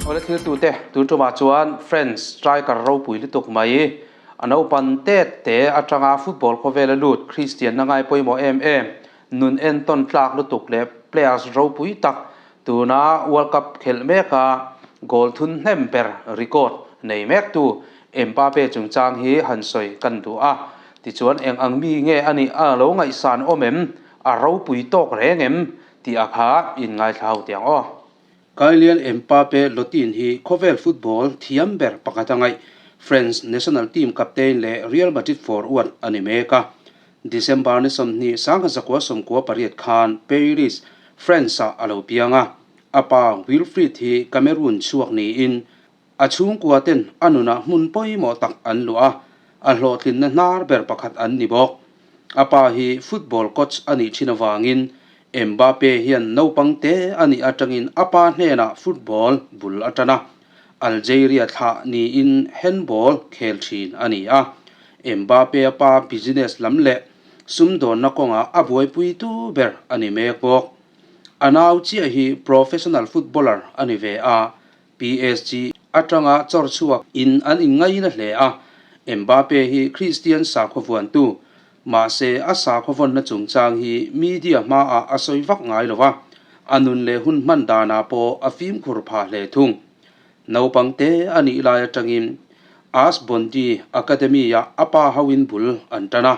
Awle thiltute, tun tumah chuan French striker ropui lutuk mai, a naupan tet te atanga football khawvela lut Christian-na ngai pawimawh em em, nun entawn tlak lutuk leh players ropui tak tuna World Cup khelh meka goal thun hnem ber record nei mektu Mbappe chungchang hi han sawi kan duh a. Tichuan eng ang mi nge a nih a lo ngaihsan awm em? A ropui tawk reng em? Tih a kha in ngaithla ho tiang aw. Kylian Mbappe Lottin hi khawvel football thiam ber pakhat a ngaih France national team captain leh Real Madrid forward a ni mek a. December ni 20 1998 khan Paris, France-ah a lo piang a. A pa Wilfried hi Cameroon chhuak niin a chhungkua ten a nunah hmun pawimawh tak an luah a, a hlawhtlinna hnar ber pakhat an ni bawk. A pa hi football coach a nih thin avangin Mbappe hian naupang te a nih atangin a pa hnenah football bul a tan a, Algeria thlah niin handball khel thin a ni a. Mbappe a pa business lam leh sumdawnna kawngah a buaipuitu ber a ni mek bawk. A nau chiah hi professional footballer a ni ve a, PSG atanga chawr chhuak in an inngaina hle a, Mbappe hi Kristian sakhaw vuantu, mahse a sakhaw vawnna chungchang hi media hmaah a sawi vak ngai lo a, a nun leh hun hman danah pawh a fimkhur phah hle thung. Naupang te a nih lai atangin as Bondy Academy-ah a pa hoin bul an tan a,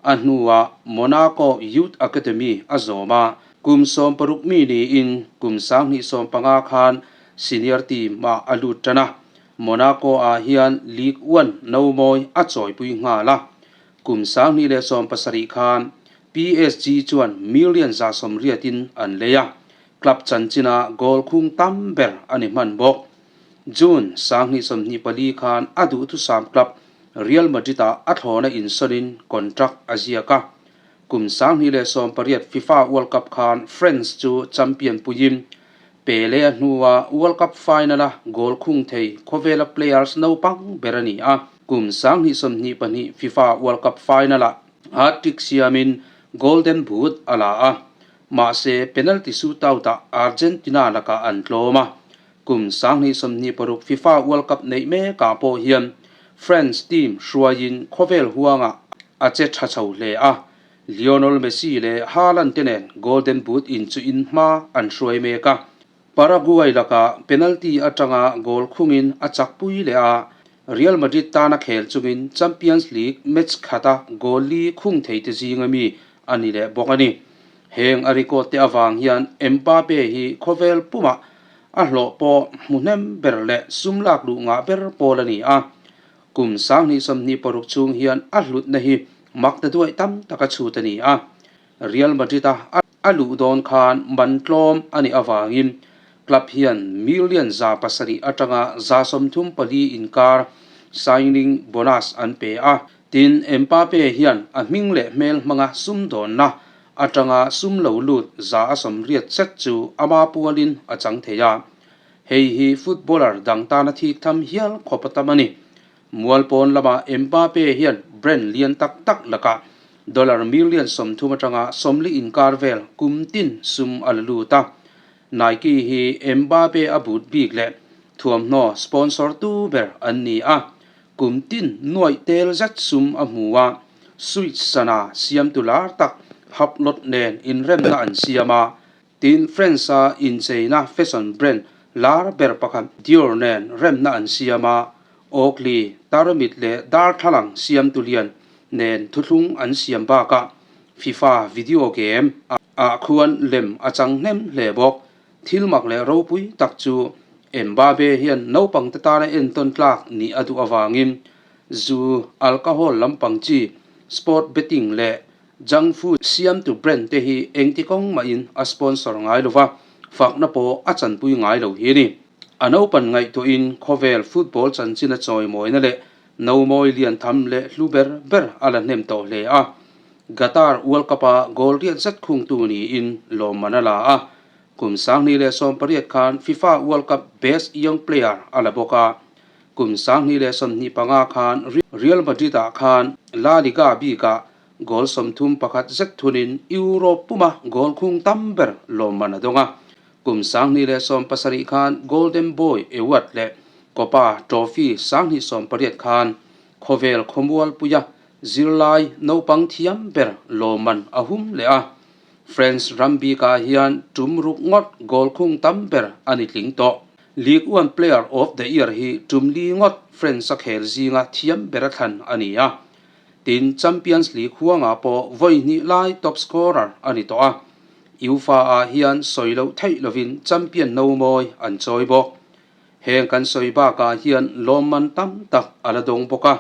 a hnuah Monaco Youth Academy a zawm a, Kum 60 mi niin kum 2015 khan senior team ah a lut tan a, Monaco ah hian Ligue 1 no mawi a chawipui nghal a. Kum 2017 khan PSG chuan million 180 in an lei a, club chanchina goal khung tam ber a ni hman bawk. June 2024 khan a duhthusam club Real Madrid ah a thlawna insawnin contract a ziak a. Kum 2018 FIFA World Cup khan France chu champion puiin Pele a hnua World Cup final-a goal khung thei khawvela players naupang ber a ni a. Kum 2022 FIFA World Cup final-ah hat-trick siamin Golden Boot a la a, mahse penalty shootout-ah Argentina lakah an tlawm a. Kum 2026 FIFA World Cup neih mekah pawh hian France team hruaiin khawvel huangah a che tha chho hle a, Lionel Messi leh Haaland te nen Golden Boot inchuhin hma an hruai mek a. Paraguay lakah penalty atanga goal khungin a chakpui leh a, Real Madrid tana khel chungin Champions League match khata goal li khung theite zinga mi a ni leh bawk a ni. Heng a record te avang hian Mbappe hi khawvel pumah a hlawh pawh hmu hnem ber leh sum lak luh ngah ber pawl a ni a. Kum 2026 chhung hian a hlutna hi mak ta duaih tam tak a chhut a ni a. Real Madrid a a luh dawn khan man tlawm a nih avangin club hian million 700 atanga 34 inkar signing bonus an pe a. Tin, Mbappe hian a hming leh hmel hmanga sumdawnna atanga sum lo lut 80% zet chu ama pualin a chang thei a. Hei hi footballer dang tana thik tham hial khawp a tam a ni. Mualpawn lamah Mbappe hian brand lian tak tak lakah dollar million 30 atanga 40 inkar vel kum tin sum a la lut a. Nike hi Mbappe a boot bik leh thuamhnaw sponsor tu ber an ni a. Kum tin nuaih tel zet sum a hmu a, Swiss sana siamtu lar tak Hublot nen inremna an siam a, tin France-a incheina fashion brand lar ber pakhat Dior nen remna an siam a, Oakley, tarmit leh darthlalang siamtu lian nen thuthlung an siam bakah FIFA video game ah khuan lem a chang hnem hle bawk. Thil mak leh ropui tak chu Mbappe hian naupangte tana entawn tlak nih a duh avangin zu, alcohol lampang chi, sport betting leh junk food siamtu brand te hi engti kawng mahin a sponsor ngai lova, fakna pawh a chanpui ngai lo hi a ni. A naupan ngaihtuahin khawvel football chanchin a chawimawina leh nomawi lian tham leh hlu ber ber a la hnem tawh hle a. Qatar World Cup-a goal riat zet khungtu niin lawmman a la a, kum 2018 khan FIFA World Cup Best Young Player a la bawk a, kum 2025 khan Real Madrid-ah khan La Liga bikah goal 31 zet thunin Europe puma goal khung tam ber lawmman a dawng a. Kum 2017 khan Golden Boy Award leh Copa Trophy 2018 khan khawvel khawmualpuia zirlai naupang thiam ber lawmman a hum leh a. France ram bikah hian tum ruk ngawt goal khung tam ber a ni tling tawh. Ligue 1 Player of the Year hi tum li ngawt France a khel zinga thiam ber a thlan a ni a. Tin, Champions League huangah pawh vawi hnih lai top scorer a ni tawh a. UEFA ah hian sawi loh theih lovin champion no mawi an chawi bawk. Heng kan sawi bakah hian lawmman tam tak a la dawng bawk a.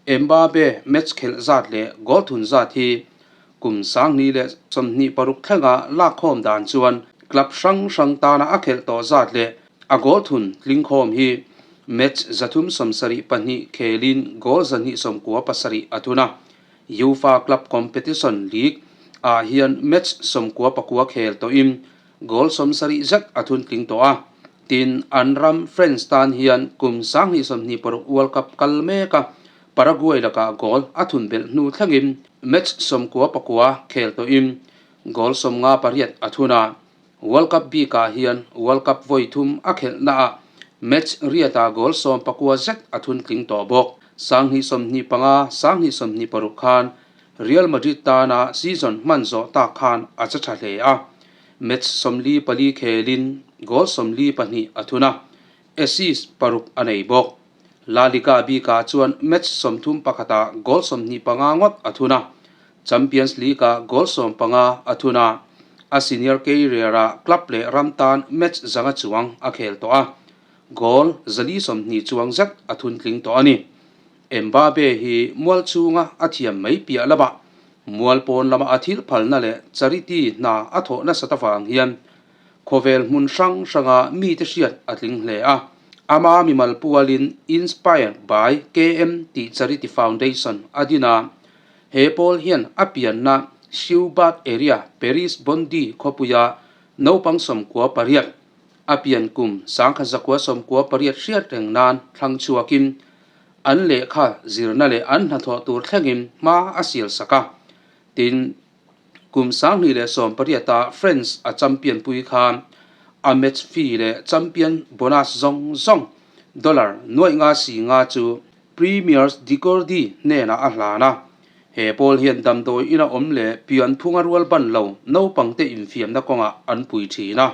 Mbappe match khelh zat leh goal thun zat hi kum 2026 thlenga lakkhawm dan chuan club hrang hrang tana a khelh tawh zat leh a goal thun tlingkhawm hi match 372 khelin goal 297 a thun a. UEFA Club Competition League ah hian match 99 khel tawhin goal 70 zet a thun tling tawh a. Tin, an ram France tan hian kum 2026 World Cup kal mek a, Paraguay lakah goal a thun belh hnu thlengin match 99 khel tawhin goal 58 a thun a. World Cup bikah hian World Cup vawi thum a khelhnaah match riatah goal 19 zet a thun tling tawh bawk. 2025, 2026 khan Real Madrid tana season hman zawh tak khan a che tha hle a, match 44 khelin goal 42 a thun a, assist paruk a nei bawk. La Liga bikah chuan match 31ah goal 25 ngawt a thun a, Champions League-ah goal 15 a thun a, a senior career-ah club leh ram tan match 500 chuang a khel tawh a, goal 420 chuang zet a thun tling tawh a ni. Mbappe hi mual chhunga a thiam mai piah lamah mual pawn lama a thil phalna leh charity hna a thawh nasat avang hian khawvel hmun hrang hranga mite hriat a tling hle a. Ama mimal pualin Inspired by KM tih charity foundation a din a, he pawl hian a pianna Siubat area Paris Bondy khawpuia naupang 98 a pian kum 1998 hriat reng nan thlang chhuakin an lehkha zirna leh an hnathawh tur thlengin hma a sial sak a. Tin, kum 2018-a France a champion pui khan a match fee leh champion bonus zawng zawng dollar nuaih nga si nga chu Premiers Dicordi hnenah a hlan a. He pawl hian damdawi ina awm leh pian phunga rual ban lo naupangte infiamna kawngah an pui thin a.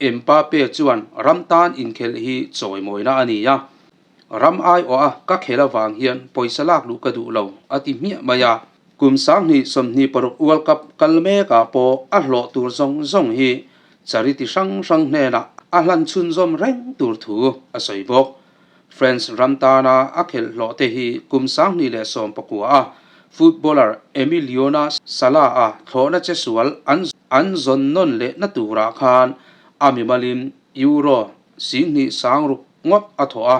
Mbappe chuan ram tan inkhelh hi chawimawina a ni a, ram aiawh a ka khel avang hian pawisa lak luh ka duh lo a ti hmiah mai a. Kum 2026 World Cup kal mekah pawh a hlawh tur zawng zawng hi charity hrang hrang hnenah a hlan chhunzawm reng tur thu a sawi bawk. France ram tana a khelh hlawh te hi kum 2019 a footballer Emiliona Sala-a thlawhna che sual an an zawn nawn lehna turah khan a mimalin Euro 26,000 ngawt a thawh a.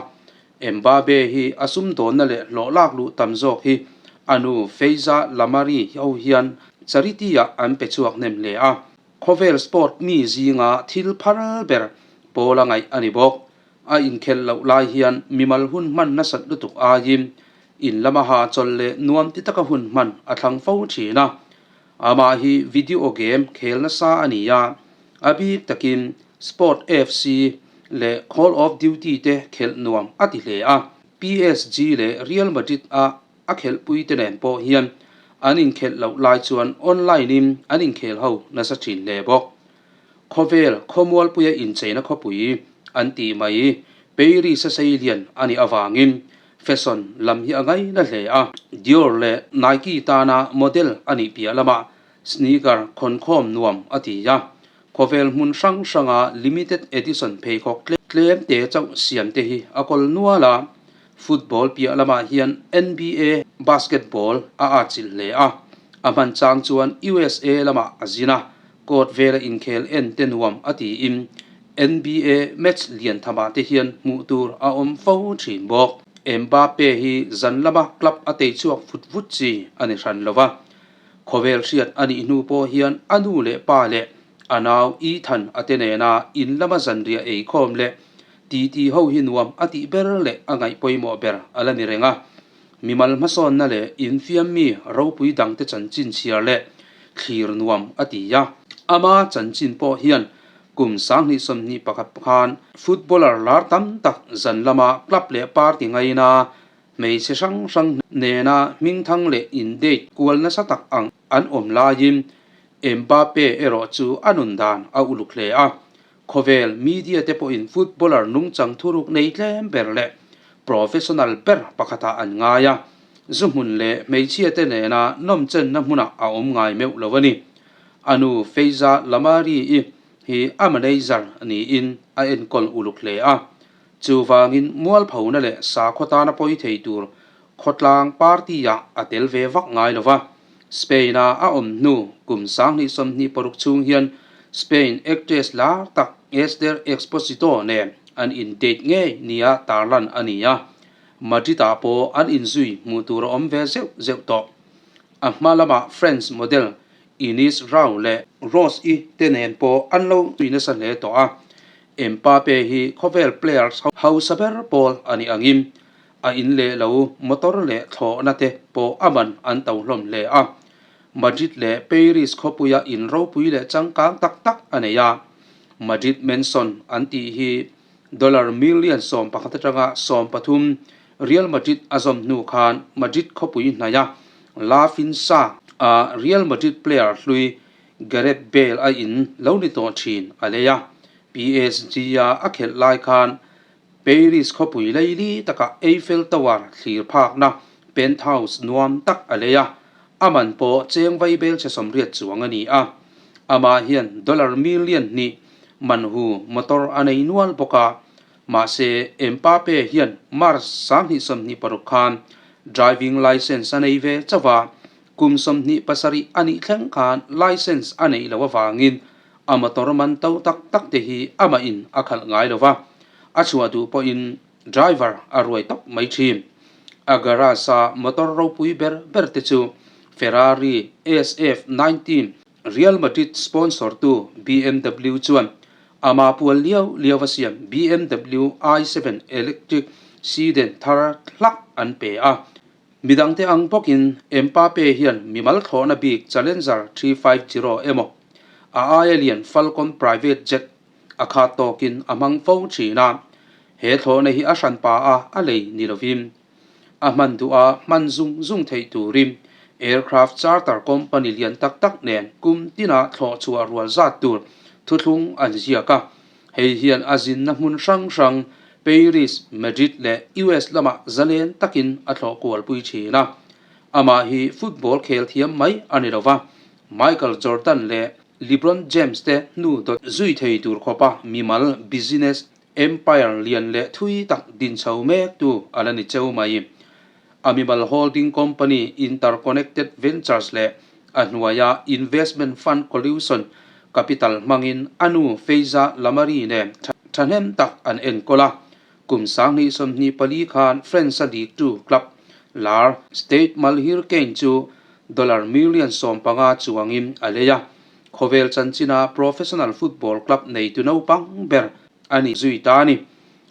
Mbappe hi a sumdawnna leh hlawh lak luh tam zawk hi a nu Faiza Lamari ho hian charity-ah an pe chhuak hnem hle a. Khawvel sport mi zinga thil phar ber pawl a ngaih a ni bawk. A inkhelh loh lai hian mimal hun hman nasat lutuk aiin in lama ha chawlh leh nuam ti taka hun hman a thlang fo thin a. Amah hi video game khel nasa a ni a, a bik takin Sport FC leh Call of Duty te khelh nuam a ti hle a. PSG leh Real Madrid a a khelhpui te nen pawh hian an inkhelh loh lai chuan online in an inkhel ho nasa thin hle bawk. Khawvel khawmualpuia incheina khawpui an tih mai Paris a sei lian a nih avangin fashion lam hi a ngaina hle a. Dior leh Nike tana model a nih piah lamah sneaker khawnkhawm nuam a ti a. Khawvel hmun hrang hranga limited edition pheikhawk tlem te chauh siam te hi a kawl nual a. Football piah lamah hian NBA basketball a atchilh hle a. A hman chang chuan USA lamah a zin a, court vela inkhel en te nuam a tiin NBA match lian thamah te hian hmuh tur a awm fo thin bawk. Mbappe hi zan lama club a tei chhuak vut vut chi a ni hran lo va, khawvel hriat a nih hnu pawh hian a nu leh pa leh a nau Ethan a te nena in lama zanriah eikhawm leh titi ho hi nuam a tih ber leh a ngaih pawimawh ber a la ni reng a. Mimal hmasawnna leh infiam mi ropui dangte chanchin chhiar leh thlir nuam a ti a. Ama chanchin pawh hian Kum 2021 khan footballer lar tam tak zan lama club leh party ngaina hmeichhe hrang hrang nena hmingthang leh in date kual nasa tak ang an awm laiin Mbappe erawh chu a nun dan a uluk hle a. Khawvel media te pawhin footballer nungchang thuruk nei tlem ber leh professional ber pakhatah an ngai a, zu hmun leh hmeichhia te nena nawmchenna hmunah a awm ngai meuh lo a ni. A nu Feiza Lamari-i hi a manager niin a enkawl uluk hle a, chuvangin mualphona leh sakhaw tana pawi thei tur khawtlang party-ah a tel ve vak ngai lo va. Spain-a a awm hnu kum 2026 chhung hian Spain actress lar tak Esther Exposito nen an in-date ngei nia tarlan a ni a, Madrid-ah pawh an inzui hmuh tur a awm ve zeuh zeuh tawh. A hma lamah French model Ines Rau leh Rose-i te nen pawh an lo zui nasa hle tawh a, Mbappe hi khawvel players hausa ber pawl a nih angin A in leh lo, motor leh thlawhna te pawh a man an to hlawm hle a. Madrid leh Paris khawpuia in ropui leh changkang tak tak a nei a. Madrid Mansion an tih hi dollar million 11 atanga 13 Real Madrid a zawm hnu khan Madrid khawpui hnaia La Finca a Real Madrid player hlui Gareth Bale a in lo ni tawh thin a lei a. PSG-a a khelh lai khan Paris khawpui leili takah Eiffel Tower thlir phakna penthouse nuam tak a lei a, a man pawh cheng vai bel chhe 80 chuang a ni a. Amah hian dollar million hnih man hu motor a nei nual bawk a, mahse Mbappe hian March 2026 khan driving licence a nei ve chauh a, kum 27 a nih thleng khan licence a neih loh avangin A motor man to tak tak te hi amah in a khalh ngai lo va, a chhuah duh pawhin driver a ruai tawp mai thin. A garage a motor ropui ber ber te chu Ferrari SF19, Real Madrid sponsor tu BMW chuan ama pual liau liau a siam BMW i7 electric sedan thar hlak an pe a. Midangte ang bawkin Mbappe hian mimal thlawhna bik Challenger 350 emaw, a aia lian Falcon private jet a khat tawkin a hmang fo thin a. He thlawhna hi a hranpa a a lei ni lovin a hman duh a hman zung zung theih turin aircraft charter company lian tak tak nen kum tina thlawh chhuah rual zat tur thuthlung an ziak a. Hei hian a zinna hmun hrang hrang Paris, Madrid leh US lamah zalen takin a thlawh kualpui thin a. Amah hi football khel thiam mai a ni lo va, Michael Jordan leh LeBron James te hnu dawt zui thei tur khawpa mimal business empire lian leh thui tak din chho mektu a la ni cheu mai. A mimal holding company Interconnected Ventures leh a hnuaia investment fund Collusion Capital hmangin a nu Feiza Lamari nen thahnem tak an enkawl a. Kum 2024 khan France-a Ligue 2 club lar Stade Malherquin chu dollar million 15 chuangin a lei a. Khawvel chanchina professional football club neitu naupang ber a ni zui ta a ni.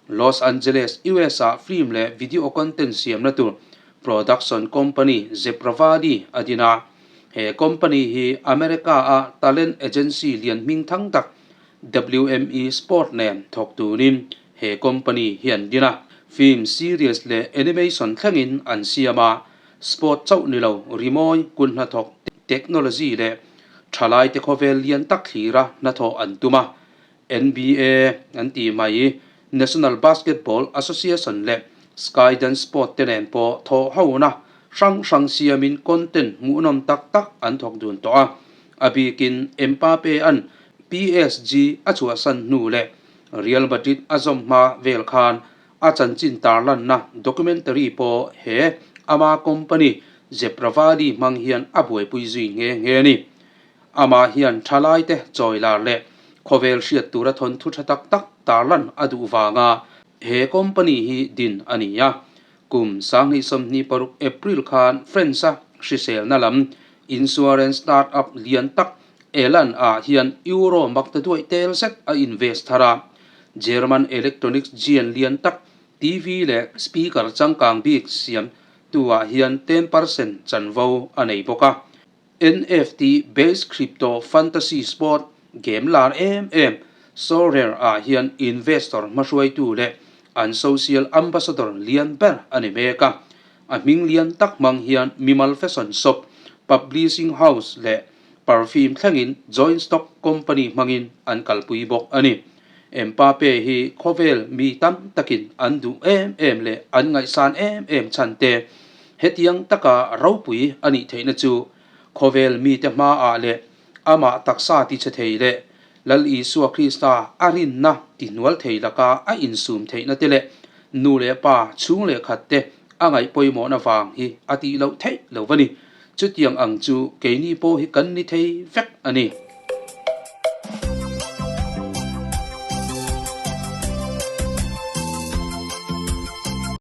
Los Angeles, US-ah film leh video content siamna tur production company Zebra Valley a din a. He company hi America-a talent agency lian hming thang tak WME Sport nen thawk turin he company hi an din a. Film series leh animation thlengin an siam a, sport chauh ni lo rimawi, kut hnathawk, technology leh thalaite khawvel lian tak thlira hnathawh an tum a. NBA an tih mai, National Basketball Association leh Skydance Sport te nen pawh thawh hona hrang hrang siamin content hmuhnawm tak tak an thawk dun tawh a. A bikin Mbappe-a'n PSG a chhuahsan hnu leh Real Madrid a zawm hma vel khan a chanchin tarlanna documentary pawh he ama company Zebravali hmang hian a buaipui zui nghe nghe a ni. Amah hian thalaite chawilar leh khawvel hriat tura thawnthu tha tak tak tarlan a duh vanga he company hi din a ni a. Kum 2026 April khan France-a hriselna lam insurance start-up lian tak Elan ah hian euro makta duaih tel zet a invest thar a. German electronics giant lian tak TV leh speaker changkang bik siam tu ah hian 10% chanvo a nei bawk a. NFT based crypto fantasy sport game lar em em Sorare ah hian investor hmahruaitu leh an social ambassador lian ber a ni mek a. A hming lian tak hmang hian mimal fashion shop, publishing house leh perfume thlengin joint stock company hmangin an kalpui bawk a ni. Mbappe hi khawvel mi tam takin an duh em em leh an ngaihsan em em chhan te hetiang taka ropui a nih theihna chu khawvel mite hmaah leh amah taksa tichhe thei leh Lal Isua Krista a rinna tihnual thei laka a insum theihna te leh nu leh pa chhung leh khat te a ngaih pawimawhna vang hi a tih loh theih lo va ni. Chutiang ang chu keini pawh hi kan ni thei vek a ni.